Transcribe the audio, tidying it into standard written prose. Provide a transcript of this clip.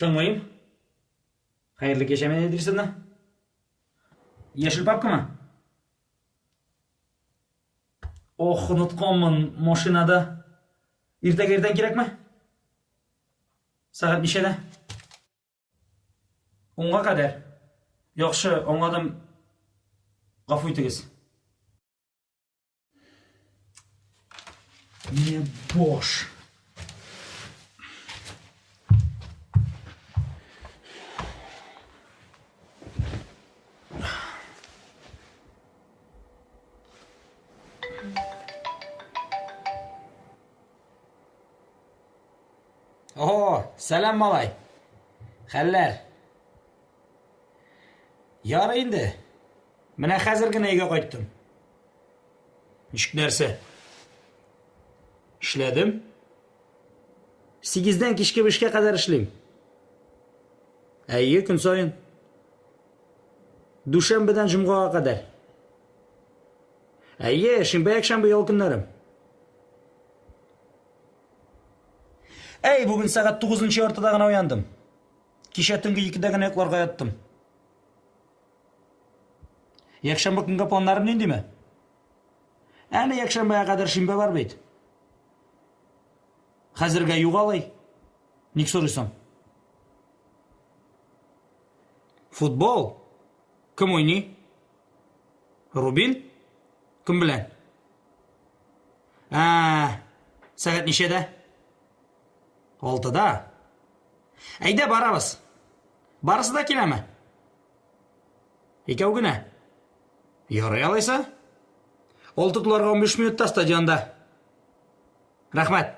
Тыңлыйм. Хәерле кич, Әминә Идрисовна. Яшел папкамы? Ох, онытканмын, машинада. Иртәгә иртән кирәкме? Сәгать ничәдә? Унга кадәр. Яхшы, аңладым. Гафу итегез. Менә бош. О, сәлам, малай. Хәлләр? Ярый инде. Менә хәзер генә өйгә кайттым. Ничек нәрсә? Эшләдем. Сигездән кичке бишкә кадәр эшлим. Әйе, көн саен. Дүшәмбедән җомгага кадәр. Әйе, шимбә, якшәмбе ял көннәрем. Әй, бүген сәгать тугызынчы яртыда гына уяндым. Кичә төнге икедә генә йокларга яттым. Якшәмбе көнгә планнарым ниндиме? Әле якшәмбегә кадәр шимбә бар бит. Хәзергә юк алай. Ник сорыйсың? Футбол? Кем уйный? Рубин? Кем белән? Ә, сәгать ничәдә? Алтыда. Әйдә барабыз. Барысы да киләме? Икәү генә. Ярый алайса. Алты туларга 15 минутта стадионда. Рәхмәт.